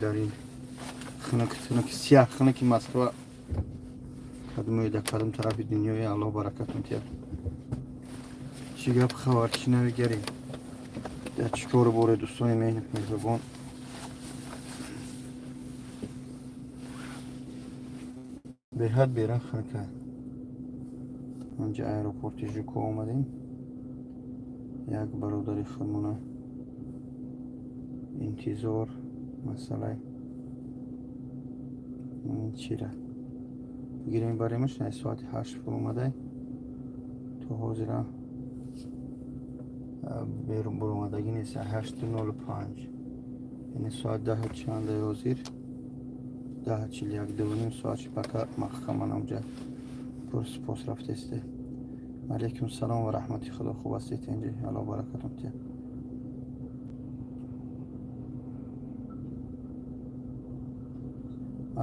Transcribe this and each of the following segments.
Дар ин хунук тунук, сияҳ хунуки Москва, кадомои дар кадом тарафи дунёи, Аллоҳ баракатон тиҳад. Чӣ гап, хабар, чӣ навигарӣ, дар чӣ кору боре, дӯстони меҳрубон? Беҳад берун хунука. Анҷа аэропорти Жуко омадем, як бародари худмона интизор. Масъалаи чира бигирем, баремаш. Соати 8 фуромадай, то ҳозира берун буромадагӣ нест. 8:05, яъне соат даҳу чандай, ҳозир 10:41, 2:30 соат шипака маҳкаман амҷа пурсупос рафтесте. Алайкум салом ва раҳмати Худо. Хуб ҳастед? Инҷи Аллоҳ баракатон тиҳад.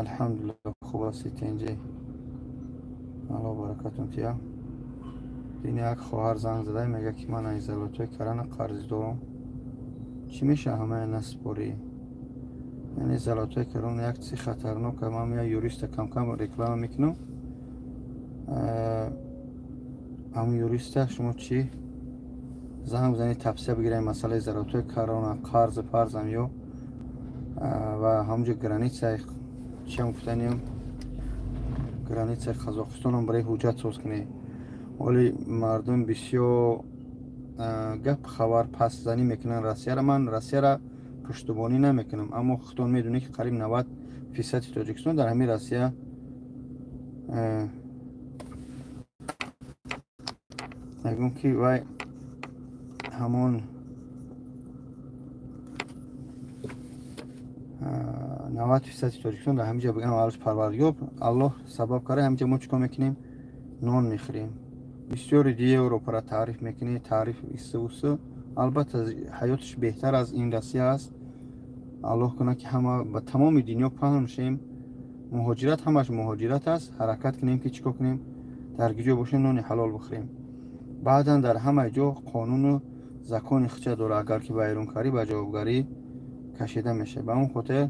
Алҳамдулилла, хуб ҳастед? Инҷи Аллоҳ баракатон тиҳад. Дин як хоҳар занг зада, мега, ки ман аз золотой корона қарз дорам, чӣ меша, ҳамая наспорӣ? Яъне золотой корона як чизи хатарнок. Ман як юриста камкам реклама мекунам. Ҳамун юриста шумо чӣ занг бизанед, тавсия бигиред, масъалаи золотой корона, қарзи фарзам ё ва ҳамунҷо границаи, чиам гуфтанем, границаи Қазоқистонам барои ҳуҷҷат соз кунед. Оли мардум бисёр гап, хабар, пастзанӣ мекунанд Россияра. Ман Россияра пуштубонӣ намекунам, аммо худтон медонед, ки қариб 90 фисади Тоҷикистон дар ҳамин Россия. Мегӯм, ки вай ҳамон 90 фисади Тоҷикистон дар ҳамин ҷо, бигам, алш Парвардигор, Аллоҳ сабаб кара, ҳамин ҷо мо чӣ кор мекунем? Нон мехӯрем. Бисёри ди Европара таъриф мекунед, таъриф исусу. Албатта, ҳаёташ беҳтар аз ин Россия аст. Аллоҳ кунад, ки ҳама ба тамоми дунё паҳн шем. Муҳоҷират ҳамаш муҳоҷират аст. Ҳаракат кунем, ки чӣ кор кунем, дар ки ҷо бошем, нони ҳалол бихӯрем. Баъдан дар ҳамаи ҷо қонуну закони хича дора. Агар ки вайронкарӣ, ба ҷавобгарӣ кашида мешавад. Ба он хотир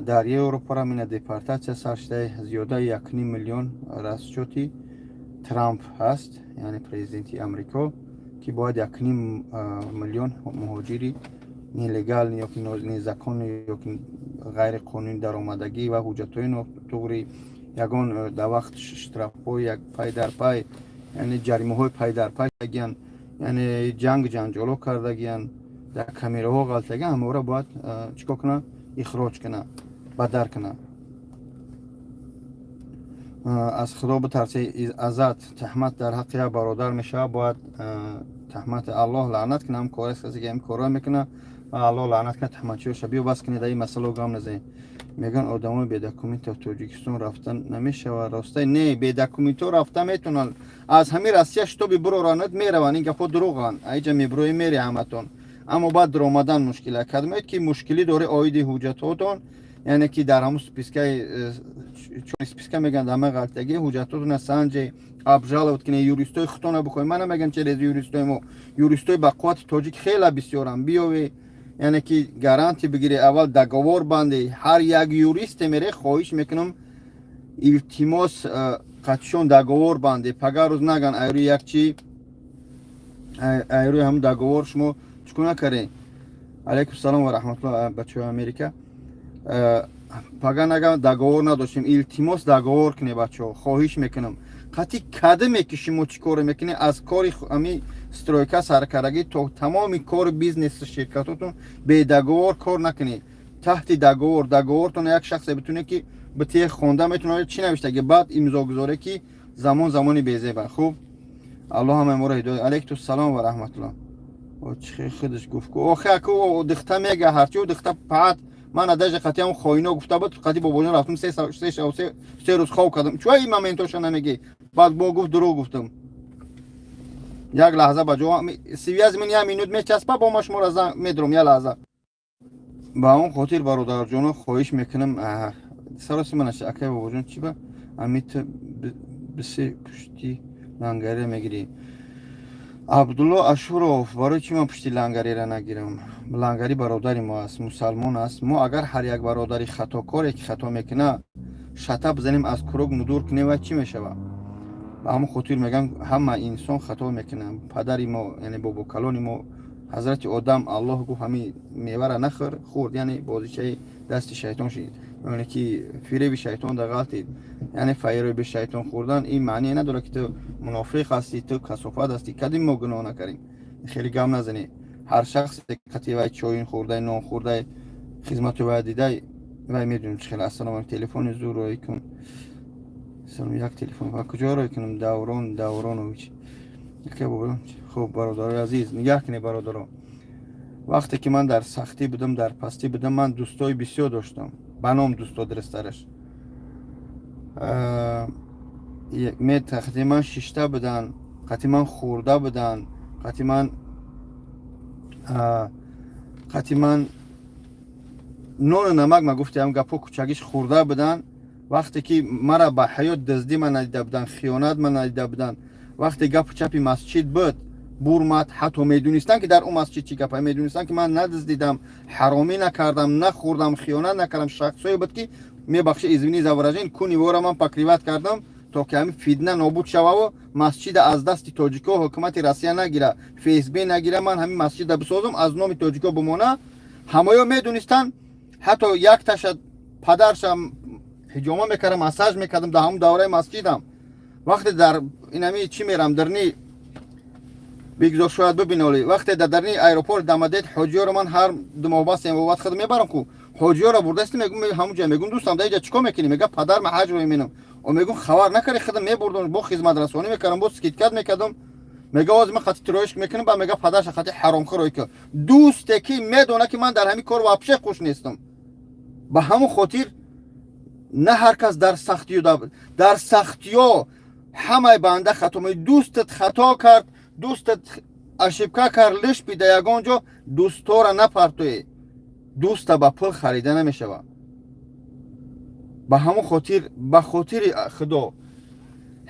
дар Европара мина депортатсия сар шуда, зиёдаи 1,5 миллион расчёти Трамп ҳаст, яъне президенти Амрико, ки бояд 1,5 миллион муҳоҷири нелегални ёки незаконни ёки ғайриқонунӣ даромадагӣ ва ҳуҷҷатҳои нотуғрӣ, ягон дар вақт штрафҳои як пай дар пай, яъне ҷаримаҳои пай дар пай гиян, яъне ҷанг ҷанҷоло кардагиян, дар камераҳо ғалтагиян, ҳамаро бояд чӣ кор кунад? Ихроҷ кунад, бадар кунад. Аз Худо битарсе, азат. Таҳмат дар ҳаққи як бародар мешавад, бояд таҳмати Аллоҳ лаънат кунад ҳам кораст, касе ки ҳам корро мекунад ва Аллоҳ лаънат кунад таҳматчиёша. Биё, бас кунед, дар ин масъало гам назанед. Мегӯянд, одамои бедокумента Тоҷикистон рафта намешавад. Ростай не, бедокументҳо рафта метавонанд. Аз ҳамин Россия шитоби буроранд, мераванд. Ин гапҳо дурӯғанд. Аиҷа мебурои, мери ҳаматон, аммо баъд дуромадан мушкила. Кадомед ки мушкилӣ дори оиди ҳуҷҷатҳотон, яъне ки дар ҳамун спискаи чор списка мегӯянд, ҳама ғалтагӣ, ҳуҷҷатҳотона санҷе, обжаловать кунед, юристои худтона бихоҳед. Ман намегӯям, через юристои мо, юристои ба қуввати тоҷик хела бисёрам. Биёве, яъне ки гарантия бигире, аввал договор банде. Ҳар як юристе мере, хоҳиш мекунам, илтимос, қатишон договор банде. Пага рӯз наган, айрӯи як чи, айрӯи ҳамун договор шумо чӣ кор накардем. Алайкум салом ва раҳматуллоҳ, бачаҳои Америка. Пага наган, договор надоштем. Илтимос, договор кунед, бачаҳо, хоҳиш мекунам. Қатъи кадаме ки шумо чӣ коре мекунед, аз кори ами стройка саркардагӣ то тамоми кори бизнесу ширкатотон, бе договор кор накунед. Таҳти договор, договортон як шахсе битунед, ки битие хонда метавонад, чӣ навиштаги, баъд имзогузоре, ки замон замони безеба. Хуб, Аллоҳ ҳамаи моро ҳидоят. Алайкум салом ва раҳматуллоҳ. Чихе худаш гуфт ку охе, аку дихта мега, ҳарчи дихта паат. Ман даже қатъи ҳам хоино гуфта буд, қатъи бобоҷон рафтум, се шаб, 3 рӯз хоб кардам. Чӯ ин моментоша намегӣ? Баъд бо гуфт, дурӯғ гуфтам. Як лаҳза, ба ҷо связи ман як минут мечаспа, бо ма шуморо занг медурам, як лаҳза. Ба он хотир, бародарҷоно, хоҳиш мекунам, сароси манаша. Акай бобоҷон, чӣ ба амит бисе пушти лангаре мегирӣ? Абдулло Ашуров, барои чӣ ман пушти Лангариро нагирам? Лангари бародари мо аст, мусалмон аст. Мо агар ҳар як бародари хатокоре, ки хато мекуна, шата бизанем, аз круг мудур кунем, ва чӣ мешавад? Ба ҳамон хотир мегӯям, ҳама инсон хато мекунанд. Падари мо, яъне бобокалони мо, ҳазрати Одам, Аллоҳ гуфт: «Ҳамин мевара нахӯр», хӯрд, яъне бозичаи дасти шайтон шид, яъне ки фиреби шайтон да ғалтид. Яъне фиреби шайтон хӯрдан ин маъние надорад, ки ту мунофиқ ҳастӣ, ту касофат ҳастӣ. Кадим мо гуноҳ накардем, хеле гап назанӣ. Ҳар шахсе қати вай чоин хӯрдай, нон хӯрдай, хизмату вай дидай, вай медонем чӣ хел. Ассалому алайкум, телефони зур рой кун. Як телефон ва куҷо рой кунам? Даврон Давронович. Хуб, бародарои азиз, нигаҳ кунед, бародаро. Вақте ки ман дар сахтӣ будам, дар пастӣ будам, ман дӯстои бисёр доштам, ба ном дӯсто дурустараш қати ман шишта буданд, қати ман хӯрда буданд, қати ман нону намак, ма гуфтиам гапҳо кучагиш, хӯрда буданд. Вақте ки мара ба ҳаёт дуздӣ ман надида буданд, хиёнат ман надида буданд. Вақте гапу чапи масҷид буд, бурмад, ҳатто медонистанд, ки дар он масҷид чӣ гапа, медонистанд, ки ман надуздидам, ҳаромӣ накардам, нахӯрдам, хиёнат накардам. Шахсое буд, ки, мебахши, извини за выражение, куни вора ман покрывать кардам, то ки ҳамин фитна нобуд шававу масҷида аз дасти тоҷико ҳукумати Россия нагира, ФСБ нагира, ман ҳамин масҷида бисозам, аз номи тоҷико бимона. Ҳамоё медонистанд. Ҳатто якташа падарша ҳиҷома мекардам, массаж мекардам дар ҳамун давраи масҷидам. Вақте дар инами чӣ мерам, дарни бигзор шояд бибиноли, вақте дар дарни аэропорт Дамадет ҳоҷиёро ман ҳар 2 моҳ бас емоват худ мебарам ку, ҳоҷиёро бурдастим, мегум, ҳамун ҷо мегум: «Дӯстам, дар иҷа чӣ кор мекунӣ?» Мега: «Падар ма ҳаҷ менам». О, мегум, хабар накарди? Худам мебурдам, бо хизматрасонӣ мекардам, бо скидка мекардам. Мега: «Оз ман хати троиш мекунам». Ба мега: «Падарша хати ҳаромхӯр ки». Дӯсте ки медона, ки ман дар ҳамин кор вообще хуш нестам. Ба ҳамон хотир на ҳар кас дар сахтиё, дар сахтиё ҳамаи банда хато. Дӯстат хато кард, дӯстат ошибка кард, лиш бида ягон ҷо, дӯстора напартое. Дӯста ба пул харида намешавад. Ба ҳамон хотир, ба хотири Худо,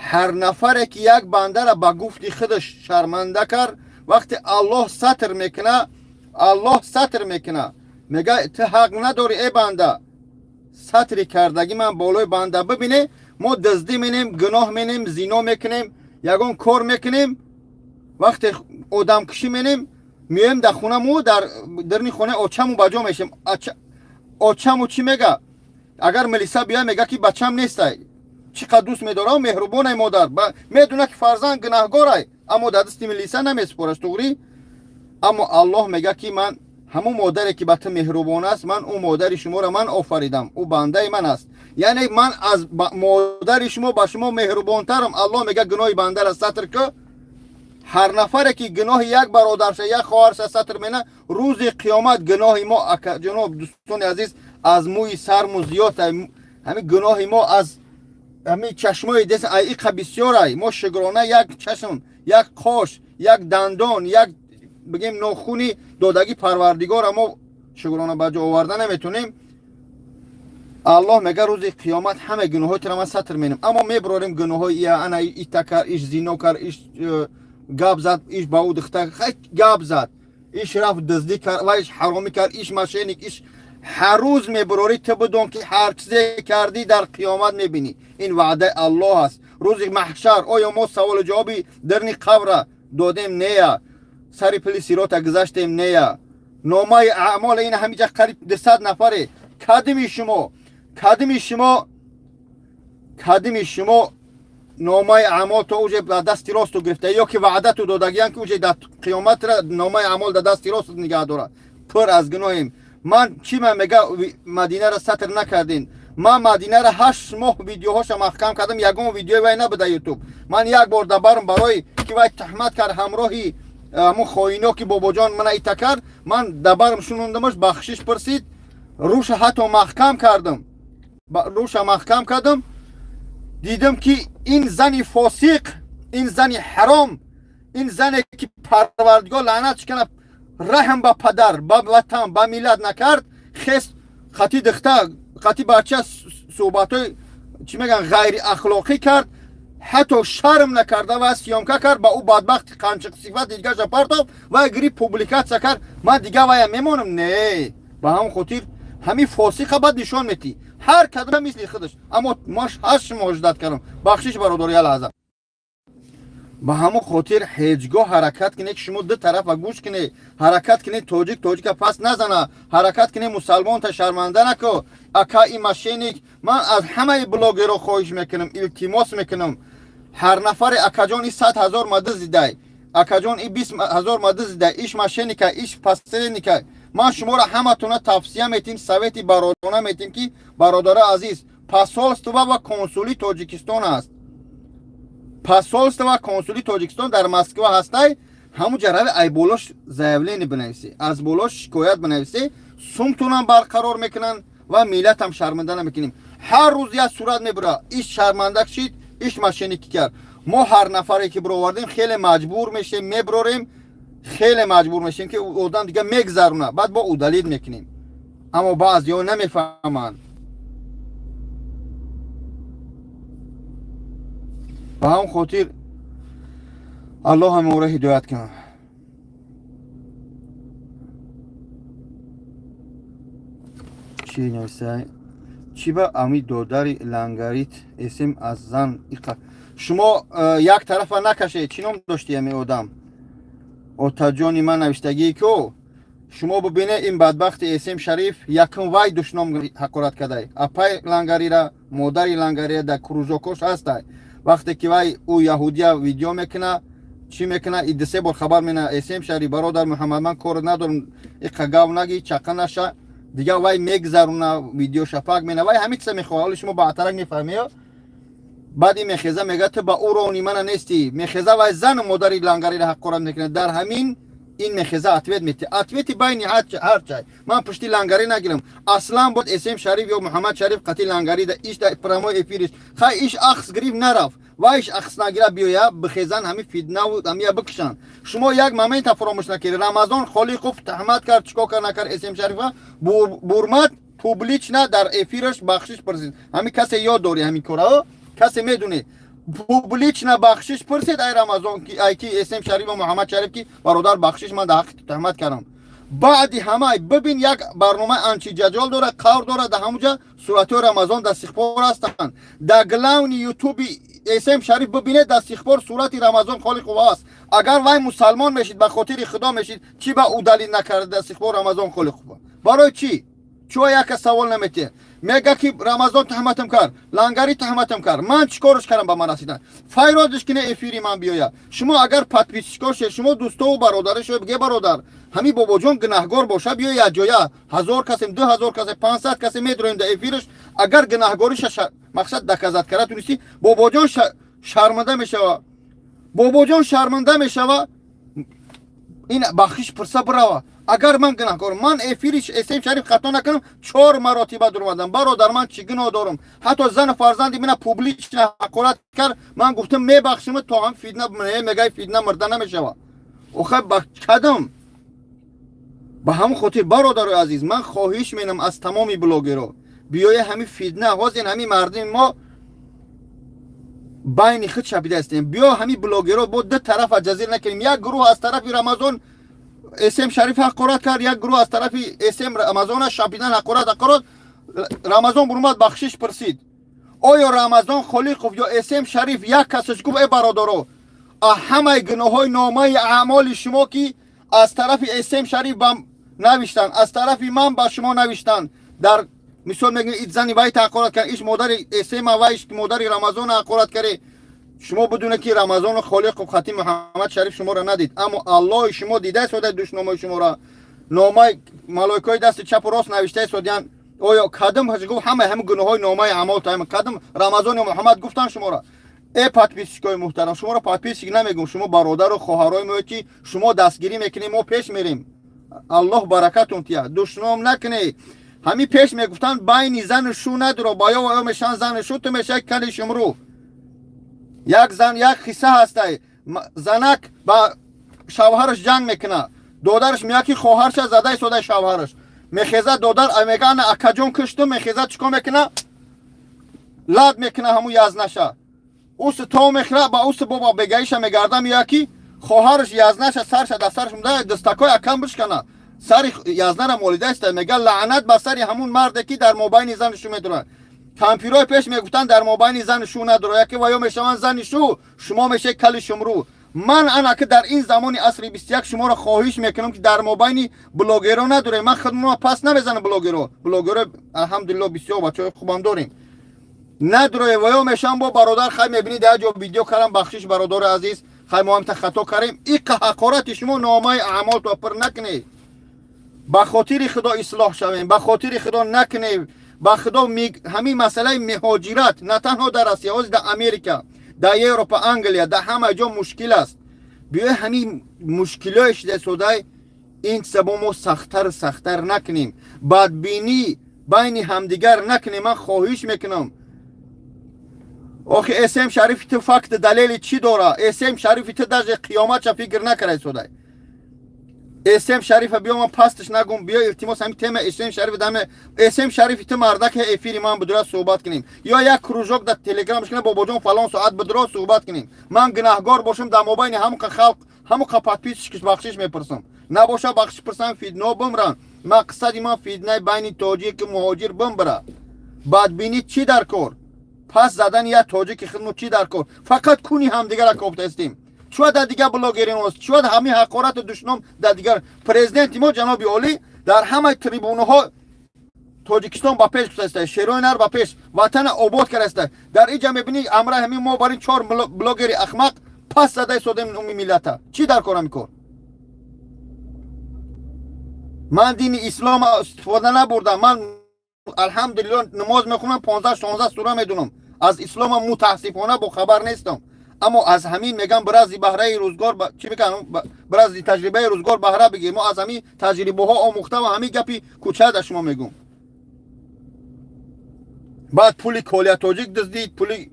ҳар нафаре ки як бандара ба гуфти худаш шарманда кард, вақте Аллоҳ сатр мекуна, Аллоҳ сатр мекуна, мега: «Ту ҳақ надорӣ, э банда, сатри кардагӣ ман болои банда». Бибине, мо дуздӣ менем, гуноҳ менем, зино мекунем, ягон кор мекунем, вақте одамкушӣ менем, меоем дар хонаму, дар дарни хона очаму ба ҷо мешем. Очаму чӣ мега? Агар милиса биёя, мега, ки бачам нестай. Чӣ қадр дӯст медорам, меҳрубонай модар, медона, ки фарзанд гунаҳгорай, аммо дар дасти милиса намесупораш, туғрӣ. Аммо Аллоҳ мега, ки ман ҳамун модаре, ки ба ту меҳрубон аст, ман ӯ модари шуморо ман офаридам, ӯ бандаи ман аст, яъне ман аз модари шумо ба шумо меҳрубонтарам. Аллоҳ мега: «Гуноҳи бандара сатр ку». Ҳар нафаре ки гуноҳи як бародарша, як хоҳарша сатр мена, рӯзи қиёмат гуноҳи мо, ҷаноб, дӯстони азиз, аз мӯи сарму зиёд. Ҳамин гуноҳи мо аз ҳамин чашмои дес иқа бисёрай. Мо шукрона як чашм, як қош, як дандон, як бигем нохуни додагӣ Парвардигора мо шукрона ба ҷо оварда наметонем. Аллоҳ мега: «Рӯзи қиёмат ҳама гуноҳҳои туро ман сатр менам». Аммо мебурорем гуноҳҳои ия, ана ита кар, иш зино кар, иш гап зад, иш ба ӯ духтар гап зад, иш рафт дуздӣ кард ва иш ҳаромӣ кард, иш мошенник, иш. Ҳар рӯз мебурорӣ. Ту бидон, ки ҳар чизе кардӣ, дар қиёмат мебинӣ. Ин ваъдаи Аллоҳ аст. Рӯзи маҳшар оё мо саволу ҷавоби дарни қабра додем? Нея. Сари пили сирота гузаштем? Нея. Номаи аъмол ин ҳамиҷа қариб 200 нафаре. Кадими шумо, кадими шумо, кадими шумо номаи аъмол то уже ба дасти росту гирифта ё ки ваъдату додагиян, ки уже дар қиёматра номаи аъмол дар дасти рост нигаҳ дорад? Пур аз гуноҳем. Ман чӣ, ман мега: «Мадинара сатр накардин». Ман Мадинара 8 моҳ видеоҳоша маҳкам кардам, ягон видеои вай набуда Ютуб. Ман як бор дабарам, барои ки вай таҳмат кард ҳамроҳи ҳамун хоино, ки бобоҷон мана ита кард, ман дабарам шунондамаш, бахшиш пурсид, рӯша ҳатто маҳкам кардам, рӯша маҳкам кардам. Дидам, ки ин зани фосиқ, ин зани ҳаром, ин зане ки Парвардигор лаънат кана, раҳм ба падар, ба ватан, ба миллат накард. Хест, хати духта, хати бача суҳбатҳои, чӣ мегӯян, ғайриахлоқӣ кард. Ҳатто шарм накарда ва съёмка кард, ба ӯ бадбахти қанчиқсифат дигаша партов ва гири публикация кард. Ман дига вая мемонам? Не, ба ҳамон хотир ҳамин фосиқа бад нишон метӣ, ҳар кадом мисли худаш. Аммо ма 8 моҳ ждать кардам. Бахшиш, бародари, я лаҳза. Ба ҳамон хотир ҳеҷ гоҳ ҳаракат кунед, ки шумо ду тарафа гӯш кунед. Ҳаракат кунед, тоҷик тоҷика пас назана. Ҳаракат кунед, мусалмонта шарманда нако. Ака, и мошенник, ман аз ҳамаи блогеро хоҳиш мекунам, илтимос мекунам, ҳар нафаре: акаҷон, и 100 000 ма дизидай, акаҷон, и 20 000 ма дизидай, иш мошенника, иш посредника. Ман шуморо ҳаматона тавсия метим, совети бародарона метим, ки, бародари азиз, посольство ва консули Тоҷикистон аст. Посольство ва консули Тоҷикистон дар Москва ҳастай. Ҳамун ҷарави ай болош заявление бинависӣ, аз болош шикоят бинависӣ, сумтунам барқарор мекунанд ва миллатам шарманда намекунем. Ҳар рӯз як сурат мебура, иш шарманда шид, иш мошенникӣ кард. Мо ҳар нафаре ки бировардем, хеле маҷбур мешем, меброрем, хеле маҷбур мешем, ки одам дига мегзаруна, баъд бо удалить мекунем. Аммо баъзеҳо намефаҳманд. Ба ҳамон хотир Аллоҳ ҳамаора ҳидоят кунад. Чӣ нависа? Чӣ ба ами додари лангарит эсем аз зан иқа? Шумо як тарафа накашед. Чӣ ном дошти ами одам? Отаҷони ман навиштагии ку шумо бубине. Ин бадбахти Эсем Шариф якум вай душном ҳақорат кардай апай лангарира, модари лангарира, дар кружокош ҳастай. Вақте ки вай ӯ яҳудия видео мекуна, чӣ мекуна, и дусе бор хабар мена: «Эсем Шариф, бародар Муҳаммад, ман кор надорам, иқа гав наги, чақа наша». Дига вай мегзаруна, видео шапак мена, вай ҳамин чиза мехоҳа. Ҳоли шумо баътарак мефаҳмиё. Баъд ин мехеза, мега: «Ту ба ӯ рони мана нестӣ». Мехеза, вай зану модари лангарира ҳақорат мекунад. Дар ҳамин ин мехеза, ответ мети, ответи байни ҳар чай. Ман пушти лангарӣ нагирам аслан. Бод Эсем Шариф ё Муҳаммад Шариф қати лангари да иш да прямой эфириш. Хай, иш ахс гириф, нарафт, вай иш ахс нагира, биёя бихезан, ҳами фитнаву ҳамия бикушанд. Шумо як момента фаромӯш накунед: Рамазон Холиқов таҳмат кард, чикор кард, накард, Эсем Шарифа бурмад, публично дар эфираш бахшиш пурсид. Ҳами касе ёд дорӣ ҳамин корао? Касе медонед, публично бахшиш пурсид ай Рамазон, ай ки, Эсем Шариф ва Муҳаммад Шариф, ки бародар, бахшиш, ман дар ҳаққи туҳмат кардам. Баъди ҳамаи бибин, як барномаи анчиҷаҷол дора, қавр дора, дар ҳамуҷа суратҳои Рамазон дар сихпор ҳастанд. Дар главный ютуби Эсем Шариф бибинед, дар сихпор сурати Рамазон Холиқова аст. Агар вай мусалмон мешид, ба хотири Худо мешид, чӣ ба удалить накарда дар сихпор Рамазон Холиқова? Барои чӣ? Чӯ яка савол наметиҳад? Мега ки Рамазон таҳматам кард, лангари таҳматам кард, ман чӣ корш кардам, ба ман расидан? Файродиш кине, эфири ман биёя. Шумо агар подписчикоше, шумо дӯстову бародарашо, биге: «Бародар, ҳамин бобоҷон гунаҳгор боша, биё якҷоя, 1000 касем, 2000 касе, 500 касе медроем да эфираш». Агар гунаҳгориша мақсад доказать кара тунистӣ, бобоҷон шарманда мешава, бобоҷон шарманда мешава, ин бахшиш пурса бирава. Агар ман гунаҳкорам, ман эфири Эсем Шариф хато накунам, чор маротиба дуромадам. Бародар, ман чӣ гуноҳ дорам? Ҳатто зану фарзанди мина публично ҳақорат кард. Ман гуфтам, мебахшим, то ҳам фитна. Мегай, фитна мурда намешава. Охай, ба кадом? Ба ҳамон хотир, бародарои азиз, ман хоҳиш менам аз тамоми блогеро, биёя ҳамин фитна. Ҳозир ҳамин мардуми мо байни худ шабида ҳастем. Биё ҳамин блогеро бо ду тарафа ҷазир накунем. Як гурӯҳ аз тарафи Рамазон Эсем Шариф ҳақорат кард, як гурӯҳ аз тарафи Эсем Рамазона шабидан, ҳақорат, ҳақорат. Рамазон бурумад, бахшиш пурсид. Оё Рамазон Холиқов ё Эсем Шариф як касаш гуфт: «Э бародаро, ҳамаи гуноҳҳои номаи аъмоли шумо, ки аз тарафи Эсем Шариф ба навиштанд, аз тарафи ман ба шумо навиштанд», дар мисол мегӯем, ит зани вай ҳақорат кард, иш модари Эсема, вай иш модари Рамазона ҳақорат кард, шумо бидуне ки Рамазону Холиқов хати Муҳаммад Шариф шуморо надид, аммо Аллоҳи шумо дида истода душномои шуморо, номаи малоикаҳои дасти чапу рост навишта истодиянд. Оё кадом гуфт ҳамаи ҳами гуноҳҳои номаи аъмол таим кадом Рамазони Муҳаммад гуфтан шуморо? Э подписчикои муҳтарам, шуморо подписчик намегӯм, шумо бародару хоҳарои мо, ки шумо дастгирӣ мекунед, мо пеш мерем. Аллоҳ баракатон тия. Душном накунед. Ҳамин пеш мегуфтанд, байни зану шу надиро, баё ё мешаванд зану шу, ту мешавӣ кали шумру. Як зан, як хисса ҳастай: занак ба шавҳараш ҷанг мекунад, додараш меяд, ки хоҳарша зада истода. Шавҳараш мехеза, додар мега: «Ана, акаҷон, кушту». Мехеза, чӣ кор мекуна? Лад мекуна ҳамун язнаша. Ус то мехӯра, ба ус боба бегаиша мегардам, ё ки хоҳараш язнаша сарша дар сараш муда дастакои акам бишкана, сари язнара молидаиста. Мега, лаънат ба сари ҳамун марде, ки дар мобайни зану шу медорад. Кампирои пеш мегуфтанд, дар мобайни зану шу надорад, яке ва ё мешаванд зани шу, шумо мешавед кали шумрӯ. Ман анаки дар ин замони асри 21 шуморо хоҳиш мекунам, ки дар мобайни блогеро надорем. Ман худмо пас намезанам блогеро. Блогеро, алҳамдулилло, бисёр бачаҳои хубам дорем. Надорем, ва ё мешавам бо бародар. Хай, мебинӣ, дар ҷо видео кардам. Бахшиш, бародари азиз, хай, мо ҳамта хато кардем. Иқа ҳақорати шумо номаи аъмолто пир накунед. Ба хотири Худо ислоҳ шавем, ба хотири Худо накунед. Ба Худо, ҳамин масъалаи муҳоҷират на танҳо дар Россия, ҳозир дар Америка, дар Европа, Англия, дар ҳама ҷо мушкил аст. Биёй, ҳамин мушкилое шидасодай, ин чиза бо мо сахттару сахттар накунем, бадбинӣ байни ҳамдигар накунем. Ман хоҳиш мекунам. Охи, СМ Шарифи ту факт, далели чӣ дора? СМ Шарифи ту даже қиёматша фикр накардай содай. СМ Шарифа биё, ман пасташ нагум. Биё, илтимос, ҳамин тема СМ Шариф даме. СМ Шарифи ту мардаке, эфири ман бидура, суҳбат кунем, ё як кружок дар телеграмш кунем. Бобоҷон, фалон соат бидуро, суҳбат кунем. Ман гунаҳгор бошам, дар мобайни ҳамуқа халқ, ҳамуқа подписчикаш бахшиш мепурсам. Набоша, бахшиш пурсам, фитно бимран. Мақсади ман фитнаи байни тоҷики муҳоҷир бимбира. Бадбинӣ чӣ дар кор? Пас задани як тоҷики хидмат чӣ дар кор? Фақат куни ҳамдигара кофтаистем. Чуа дар дигар блогерин ост, чуа ҳамин ҳақорату душном дар дигар? Президенти мо, ҷаноби олӣ, дар ҳамаи трибунаҳо Тоҷикистон ба пеш гузашта, шерои нар ба пеш, ватана обод кардаста. Дар иҷа мебинӣ, амра ҳамин мо барин чор блогери ахмақ пас зада истодем уми миллата. Чӣ дар кор ҳамин кор? Ман дини ислом истифода набурдам. Ман, алҳамдулилло, намоз мехонам, 15-16 сура медунам. Аз исломам мутаассифона бохабар нестам, аммо аз ҳамин мегам, бирази баҳраи рӯзгор чӣ мекунам, бирази таҷрибаи рӯзгор баҳра бигир. Мо аз ҳамин таҷрибаҳо омӯхта ва ҳамин гапи кӯча дар шумо мегӯм. Баъд пули Колия Тоҷик дуздид, пули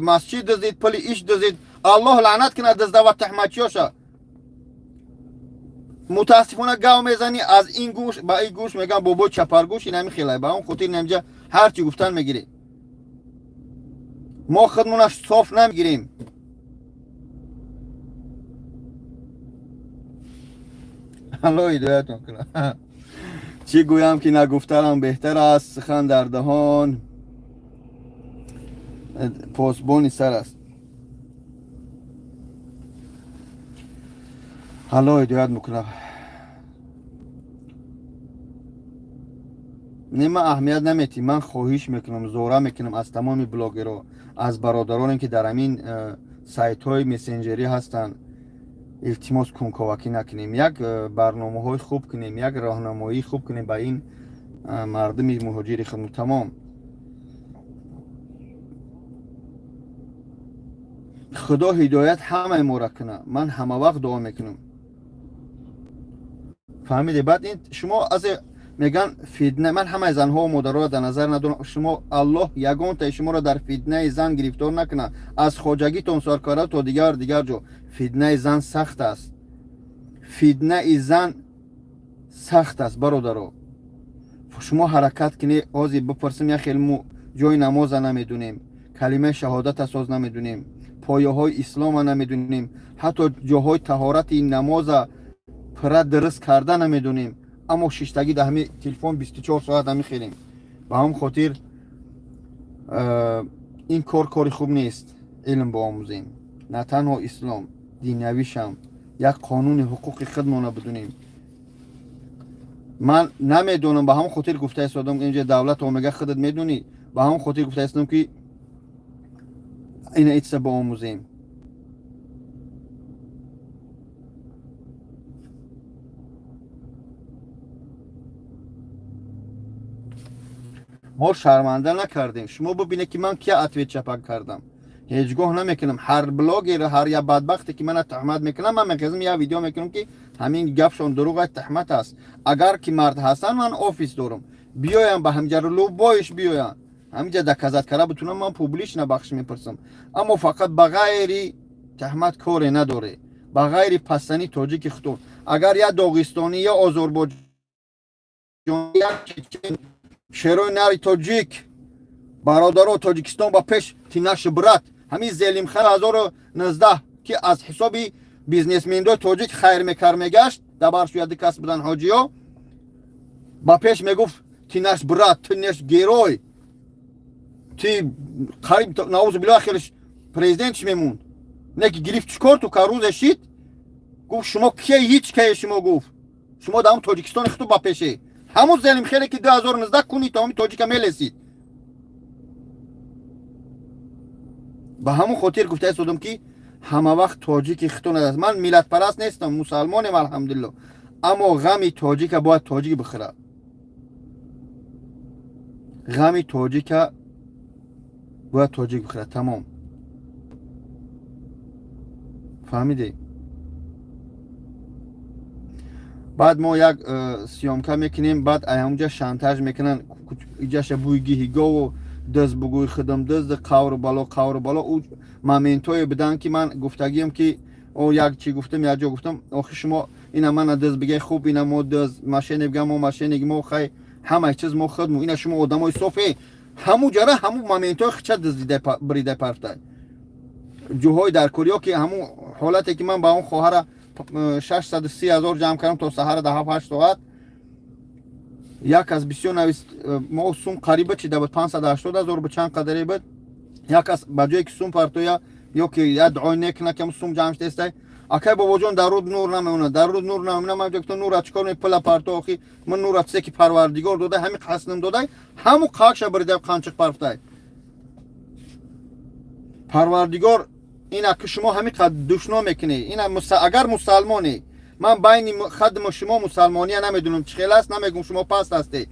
масҷид дуздид, пули иш дуздид. Аллоҳ лаънат кунад дузда ва таҳматчиёша. Мутаассифона, гав мезанӣ, аз ин гӯш ба ин гӯш, мегам, бобои чапаргӯш. Ин ҳамин хелай, ба он хотир инамҷа ҳарчи гуфтан мегирӣ. Мо худмона соф намегирем. Аллоҳ ҳидоятон кунад. Чӣ гӯям, ки нагуфтарам беҳтар аст. Сухан дар даҳон посбони сар аст. Аллоҳ ҳидоят мекунад. Не, ман аҳамият наметим. Ман хоҳиш мекунам, зора мекунам аз тамоми блогерҳо, аз бародароне, ки дар ҳамин сайтҳои мессенҷерӣ ҳастанд. Илтимос, кунковакӣ накунем, як барномаҳои хуб кунем, як роҳнамоии хуб кунем ба ин мардуми муҳоҷири худмо. Тамом. Худо ҳидоят ҳамаи моро кунад. Ман ҳама вақт дуо мекунам, фаҳмиде? Баъд ин шумо аз меган фитна. Ман ҳамаи занҳо, модароро дар назар надорам. Шумо, Аллоҳ ягонтаи шуморо дар фитнаи зан гирифтор накунад, аз хоҷагитон саркара то дигар дигар ҷо. Фитнаи зан сахт аст, фитнаи зан сахт аст, бародаро. Шумо ҳаракат кунед. Ҳозир бипурсим, як хел ҷои намоза намедунем, калимаи шаҳодата соз намедунем, пояҳои ислома намедунем, ҳатто ҷоҳои таҳорати намоза пурра дуруст карда намедонем, аммо шиштагӣ дар ҳами телефон 24 соат ҳами хелем. Ба ҳамн хотир ин кор кори хуб нест. Илм боомӯзем, на танҳо ислом, динявишам, як қонуни ҳуқуқи худмона бидунем. Ман намедонам, ба ҳамн хотир гуфта истодам. Инҷа давлат омега, худат медонӣ. Ба ҳамн хотир гуфта истодам, ки ина итса боомӯзем. Мо шарманда накардем. Шумо бубинед, ки ман кия ответ чапак кардам. Ҳеҷ гоҳ намекунам. Ҳар блогер, ҳар як бадбахте, ки мана таҳмат мекунам, ман мехезам, як видео мекунам, ки ҳамин гапшон дурӯғ аст, таҳмат аст. Агар ки мард ҳастанд, ман офис дорам, биёям ба ҳамҷа, любой ш биёянд, ҳаминҷа доказать кара битунам, ман публично бахш мепурсам. Аммо фақат ба ғайри таҳмат коре надоре, ба ғайри пастани тоҷики худтон. Агар як доғистонӣ ё озорбоҷон, як шерои нари тоҷик, бародаро, Тоҷикистон ба пеш, ты наш брат. Ҳамин Зелимхан 2019, ки аз ҳисоби бизнесмендои тоҷик хайр мекар мегашт, дар баршу яди кас будан ҳоҷиё, ба пеш мегуфт: «Ты наш брат, ты наш герой, ты». Қариб, наузу биллоҳ, ахирш президентш мемонд. Не ки гирифт, чӣ кор ту ка рӯзе шид, гуфт: «Шумо кие? Ҳеҷ кие шумо?» Гуфт: «Шумо дар ҳам Тоҷикистони худту ба пеше». Ҳамун Зелимхеле, ки 2019 куни тамоми тоҷика мелесид. Ба ҳамун хотир гуфта истодам, ки ҳама вақт тоҷики хитон аст. Ман миллатпараст нестам, мусалмонем, алҳамдулилло, аммо ғами тоҷика бояд тоҷик бихӯрад. Ғами тоҷика бояд тоҷик бихӯрад, тамом. Фаҳмидӣ? Баъд мо як съёмка мекунем, баъд ҳамунҷа шантаж мекунанд, иҷаша бӯи гиҳи гову дыз бугӯи худам дызд, қавру бало, қавру бало. Ӯ моментҳое буданд, ки ман гуфтагиам, ки о як чӣ гуфтам, як ҷо гуфтам: «Охи, шумо ина мана дыз бигӯй, хуб, ина мо дыз мошенник бигӯям, мо мошенник, мо хай ҳамаи чиз мо худмо, ина шумо одамои софе». Ҳамун ҷара, ҳамун моментҳои хича дуздида бирида парфта ҷоҳои дар кӯриё, ки ҳамун ҳолате, ки ман ба он хоҳара 630 000 ҷамъ кардам то саҳара да 7-8 соат. Як аз бисёр навист, мо сум қариба чида буд, 580 000 бу, чанд қадаре буд. Як аз ба ҷое ки сум партоя ё ки як дуои некна, ки сум ҷамъ шудестай, акай бобоҷон, дар руд нур намемонад, дар руд нур намемонад. Ман гуфтам: «Нура чикор мекунӣ? Пула парто, охи ман нура чизе ки Парвардигор додай, ҳамин қаснам додай». Ҳамун қакша бирида қанчиқ парфтай. Парвардигор ина ки шумо ҳамин қад душно мекунӣ, ина агар мусалмонӣ, ман байни хадму шумо мусалмония намедонам чӣ хел аст, намегум шумо паст ҳастӣ.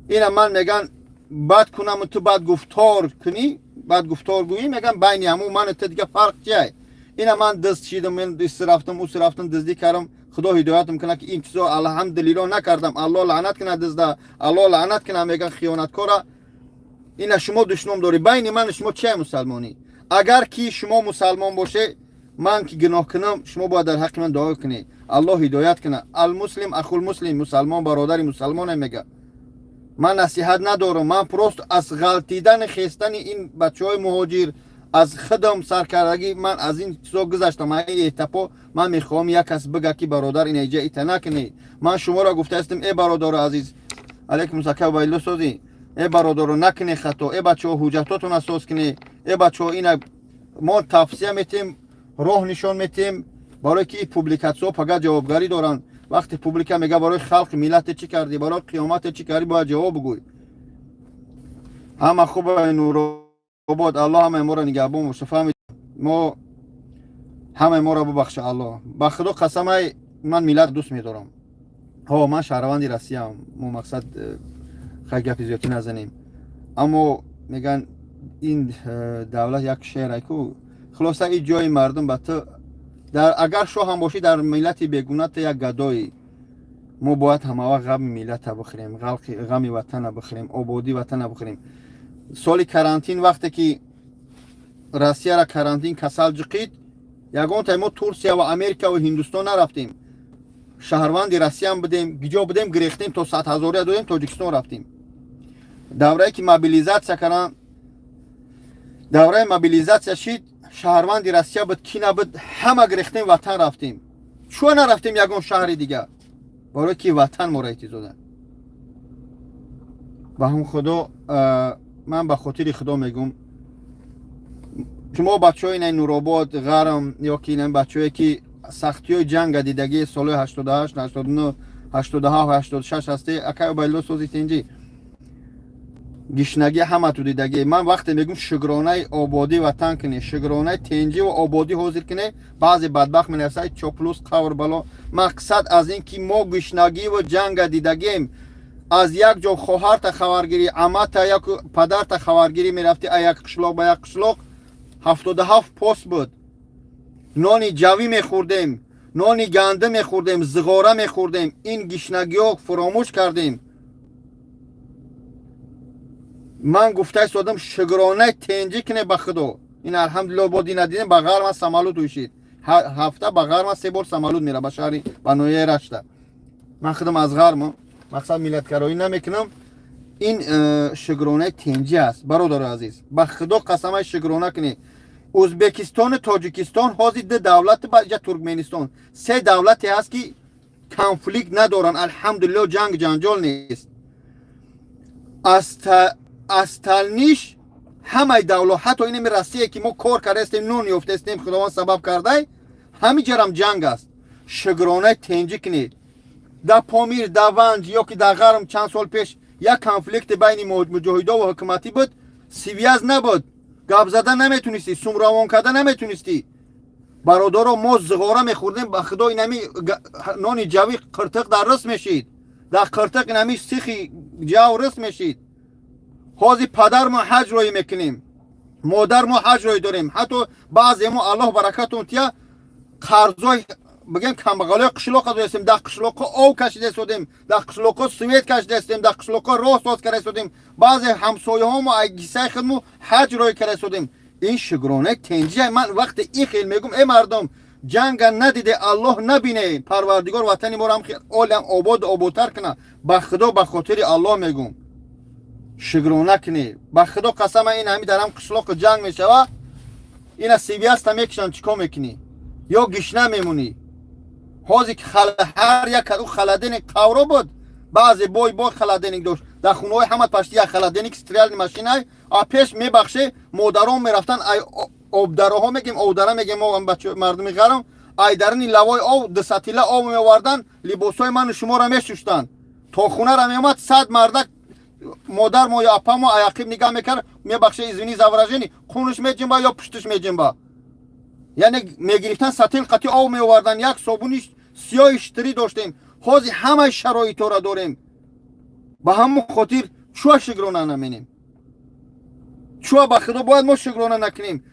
Ина ман меган бад кунаму ту бад гуфтор кунӣ, бад гуфтор гӯӣ, меган байни ҳамун ману ту дига фарқ чиай? Ина ман дызд шидам, ман ис рафтам, ус рафтам, дуздӣ кардам. Худо ҳидоятам кунад, ки ин чизо алҳамдулилло накардам. Алло лаънат кунад дузда, Алло лаънат кунад, меган, хиёнаткора. Ина шумо душном дорӣ, байни ману шумо чия мусалмонӣ? Агар ки шумо мусалмон боше, ман ки гуноҳ кунам, шумо бояд дар ҳаққи ман дуо кунед, Аллоҳ ҳидоят кунад. Алмуслим ахулмуслим, мусалмон бародари мусалмоне. Мега ман насиҳат надорам, ман просто аз ғалтидани хестани ин бачаҳои муҳоҷир, аз худам саркардагӣ, ман аз ин чизо гузаштам, ин этапо. Ман мехоҳам як кас бига, ки бародар, ина иҷа ита накунӣ. Ман шуморо гуфтаистам, э бародаро азиз, алайкум сака вайло созӣ, э бародаро, накунӣ хато, э бачаҳо, ҳуҷҷатотона соз кунӣ, э бачаҳо, ина мо тавсия метиҳем, роҳ нишон метиҳем, барое ки публикатсияҳо пага ҷавобгарӣ доранд. Вақте публика мега: «Барои халқи миллате чӣ кардӣ, барои қиёмате чӣ кардӣ?» Бояд ҷавоб бигӯй. Ҳама хуба, Нуробод, Аллоҳ ҳамаи моро нигаҳбон боша. Фаҳмид, мо ҳамаи моро бубахша Аллоҳ. Ба Худо қасамай, ман миллат дӯст медорам. Ҳо, ман шаҳрванди Россиям, мо мақсад хай гапи зиёдтӣ назанем, аммо меган ин давлат як шеър ку. Хулоса, ин ҷои мардум ба ту дар агар шоҳ ҳам бошӣ, дар миллати бегуна ту як гадоӣ. Мо бояд ҳамавақт ғами миллата бихӯрем, ғами ватана бихӯрем, ободии ватана бихӯрем. Соли карантин, вақте ки Россияра карантин касал ҷиқид, ягон тай мо Турсия ва Америка ва Ҳиндустон нарафтем. Шаҳрванди Россиям будем, гиҷо будем, гирехтем, то 100 ҳазория додем, Тоҷикистон рафтем. Даврае ки мобилизатсия кардан, давраи мобилизатсия шид, шаҳрванди Россия буд, ки набуд, ҳама гирехтем, ватан рафтем. Чӯ нарафтем ягон шаҳри дига? Барое ки ватан моро эътизода. Ба ҳам Худо, ман ба хотири Худо мегӯм, шумо бачаҳои ина Нуробод, Ғарм, ё ки ина бачаҳое, ки сахтиҳои ҷанга дидагии солҳои 88, 89, 87, 86 ҳастӣ, акай Убайдулло, сози, тинҷӣ, гишнагӣ ҳамату дидагӣ. Ман вақте мегӯм шукронаи ободӣ ватан кунӣ, шукронаи тинҷӣ ва ободӣ ҳозир кунӣ, баъзе бадбахт менависад чоплус, қавр бало. Мақсад аз ин ки мо гишнагиву ҷанга дидагем. Аз як ҷо хоҳарта хабаргирӣ, амата, як падарта хабаргирӣ мерафтӣ, а як қишлоқ ба як қишлоқ 77 пост буд. Нони ҷавӣ мехӯрдем, нони гандум мехӯрдем, зиғора мехӯрдем. Ин гишнагиҳо фуромӯш кардем. Ман гуфта истодам, шукронаи тенҷӣ куне ба Худо. Ин алҳамдулилло, бо дина дидем, ба Ғарма самолёт уйшид. Ҳафта ба Ғарма се бор самолёт мера, ба шаҳри, ба ноҳияи Рашта. Ман худам аз Ғарма, мақсад миллатгароӣ намекунам. Ин шукронаи тенҷӣ аст, бародари азиз. Ба Худо қасамай, шукрона кунед. Ӯзбекистону Тоҷикистон ҳозир ду давлат, баъҷа Туркменистон, се давлате ҳаст, ки конфликт надоранд, алҳамдулилло, ҷанг ҷанҷол нест. Остальныйш ҳамаи давлат, ҳатто инами Россия, ки мо кор кардаистем, нон ёфтаистем, Худованд сабаб кардай, ҳамиҷарам ҷанг аст. Шукронаи тенҷӣ кунед. Дар Помир, дар Ванҷ ё ки дар Ғарм чанд сол пеш як конфликти байни муҷоҳидо ва ҳукуматӣ буд, связь набуд, гап зада наметунистӣ, сумравон карда наметунистӣ. Бародаро, мо зиғора мехӯрдем, ба Худо, инами нони ҷавӣ қиртиқ дар рис мешид, дар қиртиқ инами сихи ҷав рис мешид. Ҳозир падар мо ҳаҷ роҳӣ мекунем, модар мо ҳаҷ роҳӣ дорем. Ҳатто баъзе мо, Аллоҳ баракатон тия, қарзои бигем, камбағалои қишлоқа дорестем, дар қишлоқҳо ов кашида истодем, дар қишлоқҳо свет кашида истодем, дар қишлоқҳо роҳ соз карда истодем. Баъзе ҳамсояҳомо ай кисаи худмо ҳаҷ роҳӣ карда истодем. Ин шукронаи тенҷия. Ман вақте ин хел мегум, э мардум, ҷанга надиде, Аллоҳ набине, Парвардигор ватани моро олам ободу ободтар куна. Ба Худо, ба хотири Аллоҳ мегум, шукрона кунӣ. Ба Худо қасама, ин ҳами дар ҳам қишлоқи ҷанг мешава, ина связьта мекушанд, чӣ кор мекунӣ? Ё гишна мемонӣ. Ҳозир ҳар як ӯ холодильник қавро буд, баъзе бой бой холодильник дошт, дар хонаҳои ҳама пашти як холодильник, стиральный машина. А пеш, мебахше, модарон мерафтан ай обдароҳо, мегем обдара, мегем мо мардуми ғарм, ай дарини лавои об дусатила об меовардан, либосҳои ману шуморо мешуштанд. То хонара меомад, 100 мардак модар мо ё апа мо аяқиб нигаҳ мекард, мебахше, извини за выражение, хунаш меҷимба ё пушташ меҷимба. Яъне мегирифтан, сатил қати об меовардан, як собуни сиёҳи штирӣ доштем. Ҳозир ҳамаи шароитҳоро дорем. Ба ҳамон хотир чуа шукрона наменем? Чуа, ба Худо, бояд мо шукрона накунем?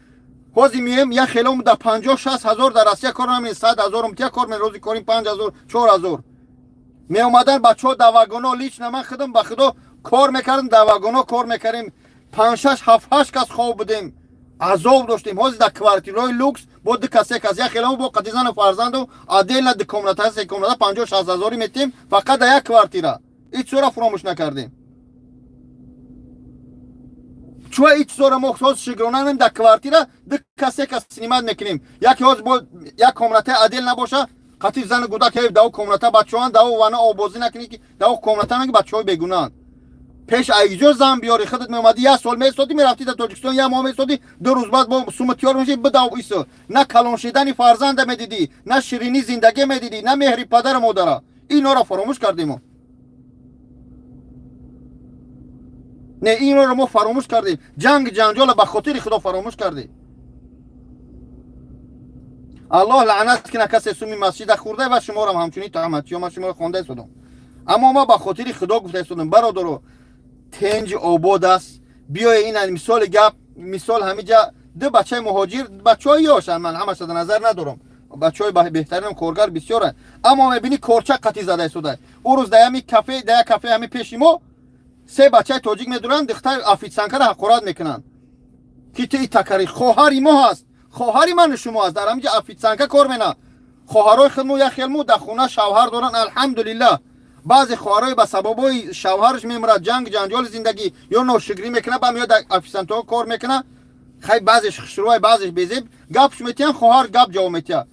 Ҳозир меоем, як хелом да 50-60 ҳазор дар Россия кор намекунем, 100 ҳазорум тия кор мен, рӯзи корим 5000, 4000. Меомадан бачаҳо дар вагоно, лично ман худам, ба Худо, кор мекардам, дар вагоно кор мекардем, панҷ, шаш, ҳафт, ҳашт кас хоб будем, азоб доштем. Ҳозир дар квартираҳои люкс бо ду кас, се кас, як хеламо бо қати зану фарзанду отдельно ду комната, се комната, 50-60 ҳазорӣ метиҳем фақат дар як квартира. Ҳеҷ чизоро фуромӯш накардем. Чуа ҳеҷ чизоро мо ҳозир шукрона намем? Дар квартира ду кас, се кас снимать мекунем, яке ҳозир бо як комнатаи отдельно набоша, қати зану гудак дар комната бачаҳоан, дар вана обозӣ накунӣ, ки дар комната наки бачаҳои бегунаанд. Пеш айҷо зан биёри, худат меомадӣ, як сол месодӣ, мерафтӣ дар Тоҷикистон, як моҳ месодӣ, 2 рӯз баъд бо сума тиёр меши, бидав исо. На калоншидани фарзанда медидӣ, на ширинӣ зиндагӣ медидӣ, на меҳри падару модара. Инора фаромӯш кардем. Не, инро мо фаромӯш кардем. Ҷанг ҷанҷола, ба хотири Худо, фаромӯш кардем. Аллоҳ лаънат кина касе суми масҷида хӯрда ва шуморам ҳамчунин таҳматчиё. Ман шуморо хонда истодам, аммо ма ба хотири Худо гуфта истодам. Бародаро, тенҷ обод аст. Биёе, ин мисоли гап, мисол, ҳамиҷа ду бачаи муҳоҷир, бачаҳои ёшанд, ман ҳамаша дар назар надорам, бачаҳои беҳтаринам коргар бисёранд, аммо мебинӣ, корча қатӣ зада истода. Ӯ рӯз дар ҳами кафе, дар як кафе ҳами пеши мо се бачаи тоҷик медуранд, духтари официанткара ҳақорат мекунанд, ки ту итакари. Хоҳари мо ҳаст, хоҳари ману шумо аст, дар ҳамиҷа официантка кор мена. Хоҳарои худмо як хелму дар хона шавҳар доранд, алҳамдулиллаҳ. Баъзе хоҳарои ба сабабҳои шавҳараш мемирад, ҷанг ҷанҷоли зиндагӣ ё ношукрӣ мекунад, ба меояд официантҳо кор мекунад. Хай, баъзеш хушрӯай, баъзеш безеб, гапш метиҳанд, хоҳар гап ҷавоб метиҳад.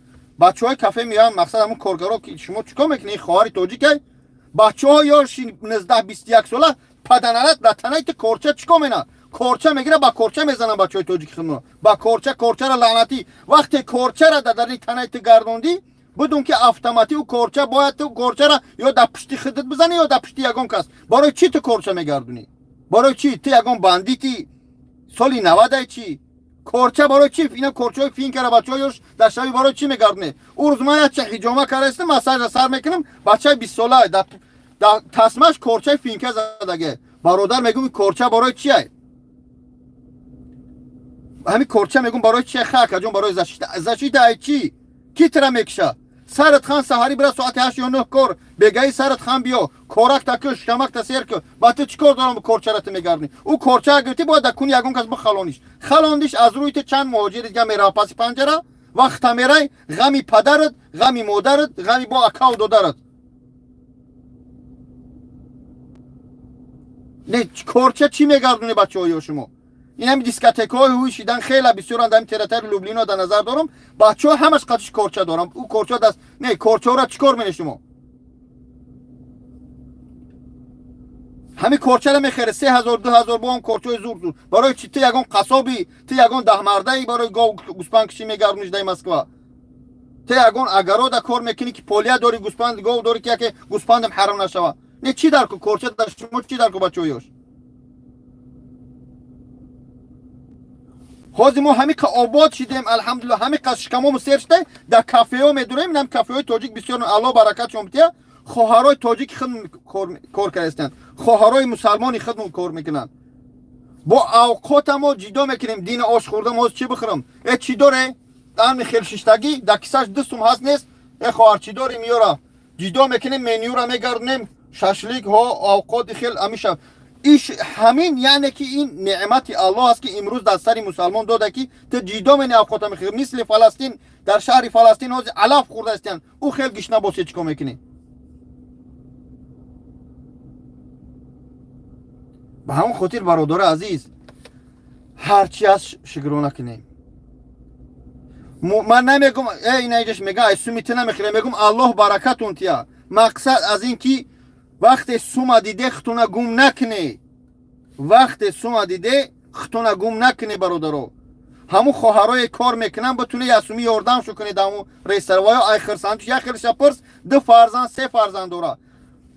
Бачаҳои кафе меоянд, мақсад ҳамун коргаро, ки шумо чӣ кор мекунед? Хоҳари тоҷикай, бачаҳо ёши 19-21 сола, паданалат дар танаи ту корча чӣ кор мена? Корча мегира, ба корча мезанам бачаҳои тоҷики худмо, ба корча, корчара лаънатӣ. Вақте корчара дар дарни танаи ту гардондӣ, бидун ки автоматӣ ӯ корча бояд ту корчара ё дар пушти худат бизанӣ, ё дар пушти ягон кас. Барои чӣ ту корча мегардонӣ? Барои чӣ? Ту ягон бандити соли 90-ай чӣ? Корча барои чӣ? Ина корчаҳои финкара бачаҳо ёш дар шави барои чӣ мегардонӣ? Ӯ рӯз ман якча ҳиҷома кардаистам, массажа сар мекунам, бачаи 20-сола дар тасмаш корчаи финка задаге. Бародар, мегӯм, корча барои чия? Ҳамин корча, мегӯм, барои чия? Ха, акаҷон, барои защита. Защита ай чӣ? Ки тира мекиша? Сарат хан, саҳарӣ бира соати 8 ё 9 кор, бегаи сарат хан биё, коракта кӯ, шамакта сер кӯ. Ба ту чӣ кор дорам корчара ту мегардонӣ? Ӯ корча гирифтӣ, бояд дар куни ягон кас бихалониш. Халондиш, аз рӯи ту чанд муҳоҷири дига мерава паси панҷара. Вақта мерай, ғами падарат, ғами модарат, ғами бо акаву додарат. Не, корча чӣ мегардонӣ, бачаҳо? Ё шумо Ин ҳами дискотекаҳои ҳуй шидан хеле бисёранд. Ҳами территорияи Люблино дар назар дорам. Бачаҳо ҳамаш қатиш корча дорам. Ӯ корча даст не, корчаҳоро чӣ кор мене шумо? Ҳами корчаро мехаре 3000, 2000, бо ҳам корчаҳои зур зур. Барои чи? Ту ягон қассоби, ту ягон даҳмардаи барои гов гӯспанд кишӣ мегардониш дар Москва? Ту ягон огорода кор мекунӣ, ки полия дорӣ, гӯспанд гов дорӣ, ки яке гӯспандам ҳаром нашава? Не, чӣ дар ку корча дар шумо, чӣ дар ку бачаҳоёш? Ҳозир мо ҳамиқа обод шидем, алҳамдулилла, ҳамиқа шикамому сер шуда, дар кафеҳо медурем. Инам кафеҳои тоҷик бисёр, Алло баракатшон бития. Хоҳарои тоҷики худ кор кардастанд, хоҳарои мусалмони худ кор мекунанд. Бо авқота мо ҷидо мекунем. Дина ош хӯрдам, ҳозир чӣ бихӯрам? Э, чӣ доре? Ами хел шиштагӣ, дар кисаш 2 сум ҳаст, нест. Э, хоҳар, чӣ дорӣ? Миёра, ҷидо мекунем, менюра мегардонем, шашлик ҳо, авқоти хел амиша иш ҳамин. Яъне ки ин неъмати Аллоҳ аст, ки имрӯз дар сари мусалмон дода, ки ту ҷидо мени авқота мехӯри. Мисли Фаластин, дар шаҳри Фаластин ҳозир алаф хӯрда истиянд. Ӯ хел гишна босе, чӣ кор мекунӣ? Ба ҳамон хотир, бародари азиз, ҳарчи аст, шукрона кунем. Ман намегум, э, инаиҷаш мега, ай суми ту намехӯрем. Мегум, Аллоҳ баракатун тия. Мақсад аз ин ки вақте сума диде, хутуна гум накунӣ. Вақте сума диде, хутуна гум накунӣ, бародаро. Ҳамун хоҳарое кор мекунанд, битуне ясуми ёрдамшу кунед. Ҳамун ресторан ё ай хирсандиш як хелша пурс, ду фарзанд, се фарзанд дора.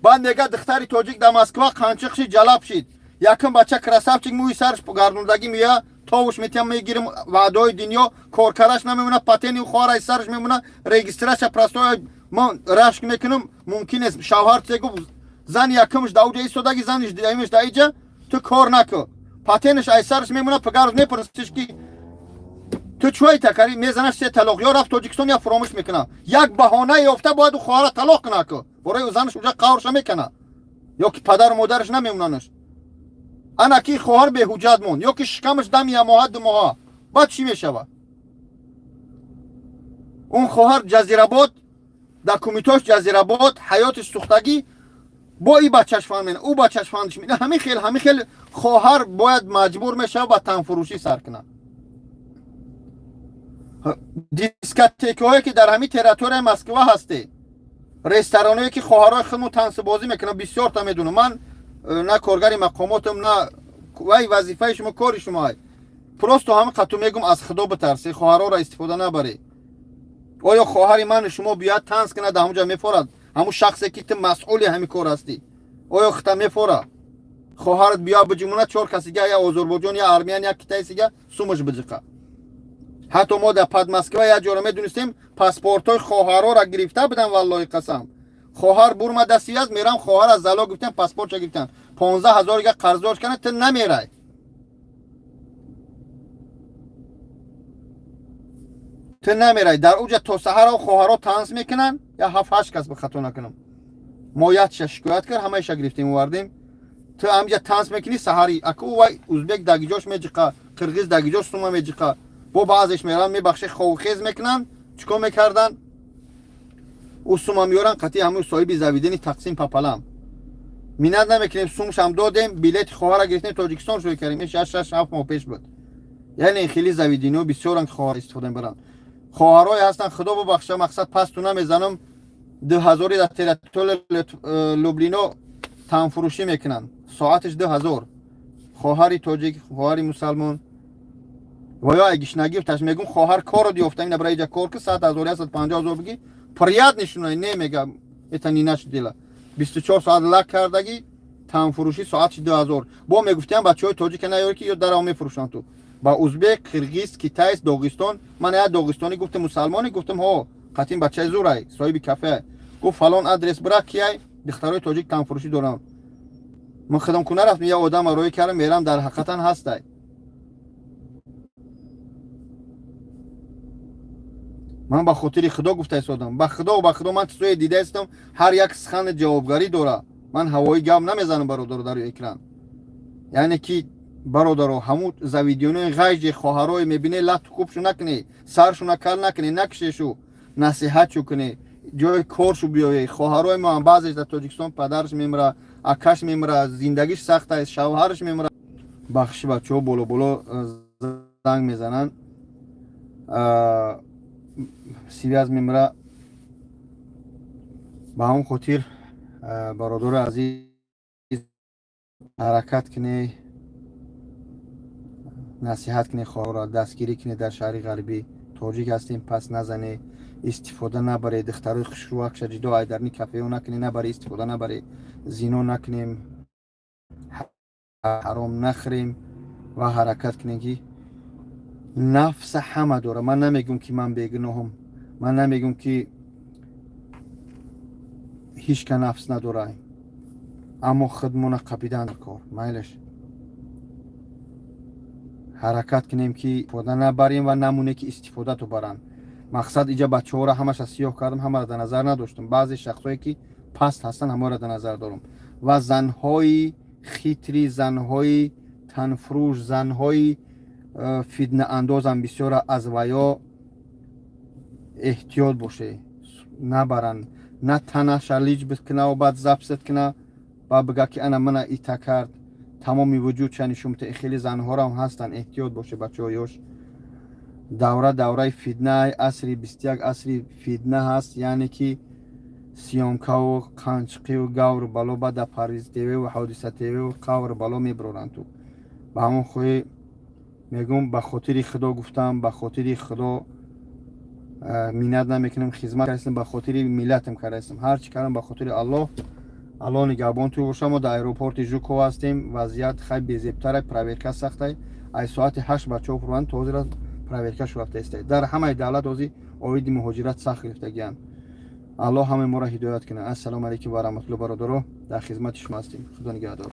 Баъд мега, духтари тоҷик дар Москва қанчиқ шид, ҷалаб шид. Якум бача красавчик, мӯи сарш гардондагӣ, мея товуш метиҳам, мегирим, ваъдаҳои дунё. Коркараш намемона, патени хоҳар сараш мемона, регистрация простой. Ман рашк мекунам, мумкин нест. Шавҳар це гуфт? Зани якумш да уҷа истодаги, заниш дуюмиш да иҷа. Ту кор наку, патенаш ай сараш мемона. Пагарз мепурсиш, ки ту чӯй такари, мезанаш се талоқ. Ё рафт Тоҷикистон, я фуромӯш мекуна. Як баҳона ёфта бояд хоҳара талоқ куна, ку бораи занаш уҷа қаврша мекуна, ё ки падару модараш намемонанаш. Ана ки хоҳар беҳуҷҷат монд, ё ки шикамаш дами я моҳа, 2 моҳа. Баъд чӣ мешавад? Он хоҳар Ҷазирабод, дар кумитош Ҷазирабод, ҳаёти сӯхтагӣ бо и бачаш фаҳмена, ӯ бачаш фаҳмиш. Ҳамин хел, ҳамин хел хоҳар бояд маҷбур мешавад ба танфурӯшӣ сар кунад. Дискотекаҳое ки дар ҳамин территорияи Москва ҳасте, рестораное ки хоҳарҳои худмо тансибозӣ мекунанд, бисёрта медунам. Ман на коргари мақомотам, на вай, вазифаи шумо, кори шумо. Просто ҳамин қату мегум, аз Худо битарсе, хоҳарҳоро истифода набаред. Оё хоҳари ману шумо биёяд танс кунад, ҳамунҷа мефорад? Ҳамун шахсе ки ту масъули ҳамин кор ҳастӣ, оё хита мефора? Хоҳарат биё биҷумона, чор касига, я озурбоҷон, я армян, я китайсига сумаш биҷиқа. Ҳатто мо дар под Москва як ҷоро медонистем, паспортҳои хоҳарҳоро гирифта будам, валлоҳи қасам. Хоҳар бурма дасти аст, мерам, хоҳар аз зало гирифтан, паспортша гирифтан, 15 000 га қарздор кардан. Ту намерай, ту намерай. Дар уҷа то саҳаро хоҳарҳо танс мекунанд, я ҳафт ҳашт кас, ба хато накунам. Мо якша шикоят кард, ҳамаиша гирифтем, овардем. Ту ҳамҷа танс мекунӣ саҳари, аку вай узбек дагиҷош меҷиқа, қирғиз дагиҷош сума меҷиқа. Бо баъзеш меран, мебахше, ховхез мекунанд. Чӣ кор мекарданд? Ӯ сума меёранд, қатъи ҳамун соҳиби заведение тақсим пополам. Минат намекунем, сумшам додем, билети хоҳара гирифтем, Тоҷикистон шӯй кардем. Ин 6, 6, 7 моҳ пеш буд. Яъне хеле заведениҳо бисёранд, ки хоҳар истифода мебаранд. Хоҳарое ҳастанд, Худо бубахша, мақсад пасту намезанам, 2000-и дар территория Люблино танфурӯшӣ мекунанд, соаташ 2000. Хоҳари тоҷик, хоҳари мусалмон ва ё гишнагӣ таш мегум, хоҳар корро диёфта, ина бара иҷа кор ки 100 000, 150 000 биги, приятный шуна. Не, мега, это не наше дело. 24 соат лак кардагӣ, танфурӯшӣ, соатш 2000. Бо мегуфтиям, бачаҳои тоҷика наёр, ки ё дарао мефурӯшанд ту ба узбек, қирғиз, китайс, доғистон. Ман як доғистонӣ гуфтем, мусалмонӣ, гуфтем, ҳо, қатин бачаи зурай, соҳиби кафе. Гуфт, фалон адрес бира, кияй, духтарои тоҷик танфурӯшӣ дорам. Ман худам ку нарафтам, як одама роӣ кардам, мерам, дар ҳақиқатан ҳастай. Ман ба хотири Худо гуфта истодам, ба Худо, ба Худо, ман чизое дида истам. Ҳар як сухан ҷавобгарӣ дора. Ман ҳавоӣ гап намезанам, бародаро, дар экран. Яъне ки, бародаро, ҳамун заведениҳои ғайҷи хоҳарое мебине, лату кубшу накунӣ, саршу кал накунӣ, накшешу, насиҳатшу кунӣ, ҷои коршу биёе. Хоҳарои мо баъзеш дар Тоҷикистон падараш мемира, акаш мемира, зиндагиш сахт аст, шавҳараш мемира. Бахши, бачаҳо боло боло занг мезананд, связь мемра. Ба ҳамон хотир, бародари азиз, ҳаракат кунед, насиҳат кунед, хоҳарро дастгирӣ кунед. Дар шаҳри ғарбӣ тоҷик ҳастем, пас назанед, истифода набаред. Духтарои хушрӯакша ҷидо айдарни кафео накунед, набаре, истифода набаред, зино накунем, ҳаром нахӯрем ва ҳаракат кунем, ки нафса ҳама дора. Ман намегӯм, ки ман бегуноҳам, ман намегӯм, ки ҳеч ка нафс надора, аммо худмона қапидан кор майлаш. Ҳаракат кунем, ки истифода набарем ва намоне, ки истифодату баранд. Мақсад, иҷа бачаҳоро ҳамаша сиёҳ кардам, ҳамаро дар назар надоштам. Баъзе шахсое, ки паст ҳастанд, ҳамаро дар назар дорам. Ва занҳои хитри, занҳои танфурӯш, занҳои фитнаандозам бисёра, аз ваё эҳтиёт боше. Набаранд, на танаша лич бикунаву баъд записать куна, баъд бига, ки ана мана ита кард, тамоми вуҷудша нишон. Хеле занҳорам ҳастанд, эҳтиёт боше, бачаҳо, ёш. Давра давраи фитна, асри 21 асри фитна ҳаст, яъне ки съёмка ву қанчиқиву гавру бало, баъд дар Парвиз ТВ Ҳодиса ТВ қавру бало мебароранд. Ту ба ҳамон хоҳӣ мегӯм, ба хотири Худо гуфтам, ба хотири Худо миннат намекунам, хизмат кардастам, ба хотири миллатам кардастам, ҳар чӣ кардам, ба хотири Аллоҳ. Аллоҳ нигаҳбон ту боша. Мо дар аэропорти Жуково ҳастем. Вазъият хай безебтара, проверка сахтай. Аз соати 8 бачаҳо фурӯанд, то ҳозира проверка шурафта истай. Дар ҳамаи давлат ҳозир оиди муҳоҷират сахт гирифтагианд. Аллоҳ ҳамаи моро ҳидоят кунад. Ассалому алайкум ва раҳматулло, бародаро, дар хизмати шумо ҳастем. Худо нигаҳдор.